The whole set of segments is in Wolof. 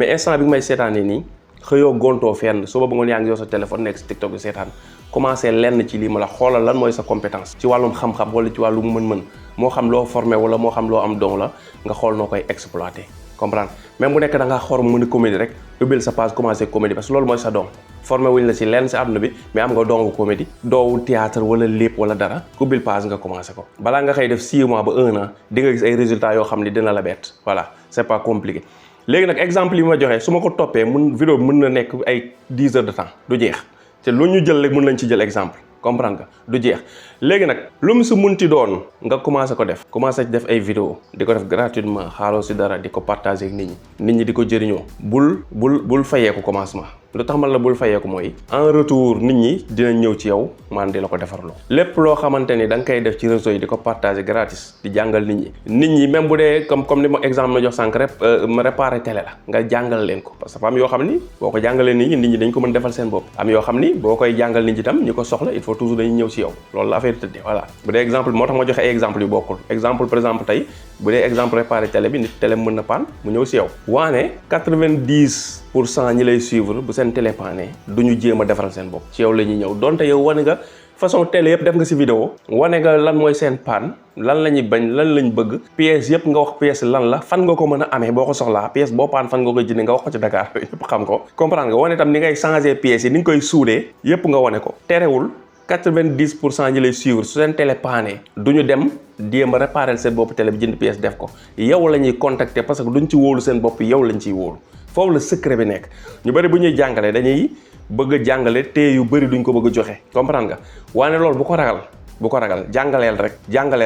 mais instant bi may seetaanee nii xëyoo gontoo fenn suba ba ngoon yaa ngi yor sa téléphone nekk si TikTok bi seetaan commencé lenn ci lii ma la xoolal lan mooy sa compétence ci wàllum xam-xam wala ci wàllum mën-mën moo xam loo formé wala moo xam loo am don la nga xool noo koy exploité comprendre même bu nekk da ngaa xor mën a comédie rek ubbil sa page commencé comédie parce que loolu mooy sa don formé wuñ la ci lenn si àdduna bi mais am nga dongu comédie doowu théâtre wala lépp wala dara ubbil page nga commencé ko balaa nga xëy def 6 mois ba 1 an di nga gis ay résultats yoo xam ne dina la bett voilà c'est pas compliqué léegi nag exemple yi ma joxee su ma ko toppee vidéo bi mën na nekk ay 10 heures de temps du jeex te lu ñu jël rek mën nañ ci jël exemple comprendre nga du jeex léegi nag lu mu si munti doon nga commencé ko def commencé def ay vidéo di ko def gratuitement xaaroo si dara di ko partager ak nit ñi di ko jëriñoo bul fayeeku commencement lu tax man la bul fayeeku mooy en retour nit ñi dinañ ñëw ci yow man di la ko defarloo lépp loo xamante ni da nga koy def ci réseau yi di ko partager gratis di jàngal nit ñi même bu dee comme ni ma exemple ma jox sànq ma réparé télé la nga jàngal leen ko parce que am yoo xam ni boo ko jàngalee nit ñi dañ ko mën defal seen bopp am yoo xam ni boo koy jàngal nit ñi tam ñi ko soxla il faut toujours dañuy ñëw ci yow loolu la affaire tëddee voilà bu dee exemple moo tax ma joxe ay exemple yu bokkul exemple par exemple tey bu dee exemple réparé télé bi nit télé mën na paan mu ñëw ci yow waane 90% ñi lay suivre bu seen télé paane du ñu jéem a defaral seen bopp ci yow la ñuy ñëw donte yow wane nga façon télé yëpp def nga ci vidéo wane nga lan mooy seen paan lan la ñuy bañ lan lañ bëgg pièce yëpp nga wax pièce lan la fan nga ko mën a amee boo ko soxlaa pièce boo paan fan nga koy jëndee nga wax ko ci Dakar yëpp xam ko comprendre nga wane tam ni ngay changer pièces yi ni nga koy suudee yëpp nga wane ko terewul 90% ñi lay suivre su seen télé paane du ñu dem jéem a réparer seen bopp télé bi jënd pièce def ko yow la ñuy contacter parce que duñ ci wóolu seen bopp yow lañ ciy wóolu foofu la secret bi nekk ñu bari bu ñuy jàngalee dañuy bëgg a jàngale te yu bari duñ ko bëgg a joxe comprendre nga waane loolu bu ko ragal jàngaleel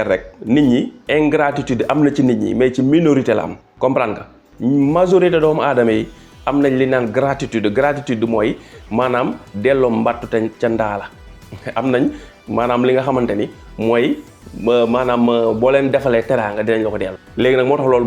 rek nit ñi ingratitude am na ci nit ñi mais ci minorité la am comprendre nga majorité doomu aadama yi am nañ li naan gratitude mooy maanaam delloo mbattu te ca ndaala am nañ maanaam li nga xamante ni mooy maanaam boo leen defalee teraanga dinañ la ko dellu léegi nag moo tax loolu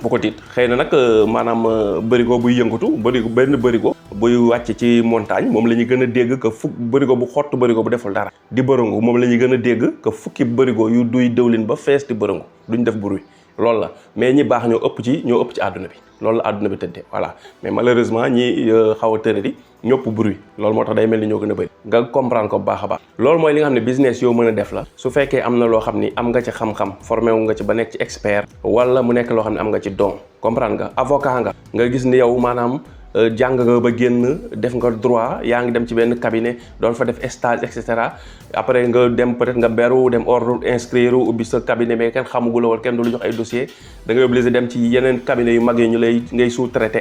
bu ko tiit xëy na nag maanaam bërigo buy yëngatu benn bërigo buy wàcc ci montagne moom la ñuy gën a dégg que bërigo bu xottu bërigo bu deful dara di bërëngu moom la ñuy gën a dégg que fukki bërigo yu duy dëwlin ba fees di bërëngu duñ def bruit loolu la mais ñi baax ñoo ëpp ci àdduna bi loolu la àdduna bi tëddee voilà mais malheureusement ñi xaw a tëradi ñëpp bruit loolu moo tax day mel ni ñoo gën a bëri nga comprendre ko bu baax a baax loolu mooy li nga xam ne business yoo mën a def la su fekkee am na loo xam ni am nga ci xam-xam formé wu nga ci ba nekk ci expert wala mu nekk loo xam ne am nga ci don comprendre nga avocat nga gis ni yow maanaam jàng nga ba génn def nga droit yaa ngi dem ci benn cabinet doon fa def stage et cetera après nga dem peut-être nga beru dem ordre inscrire ubbi sa cabinet mais kenn xamugula wala kenn du lu jox ay dossier da ngay obligé dem ci yeneen cabinet yu mag yi ngay sous-traité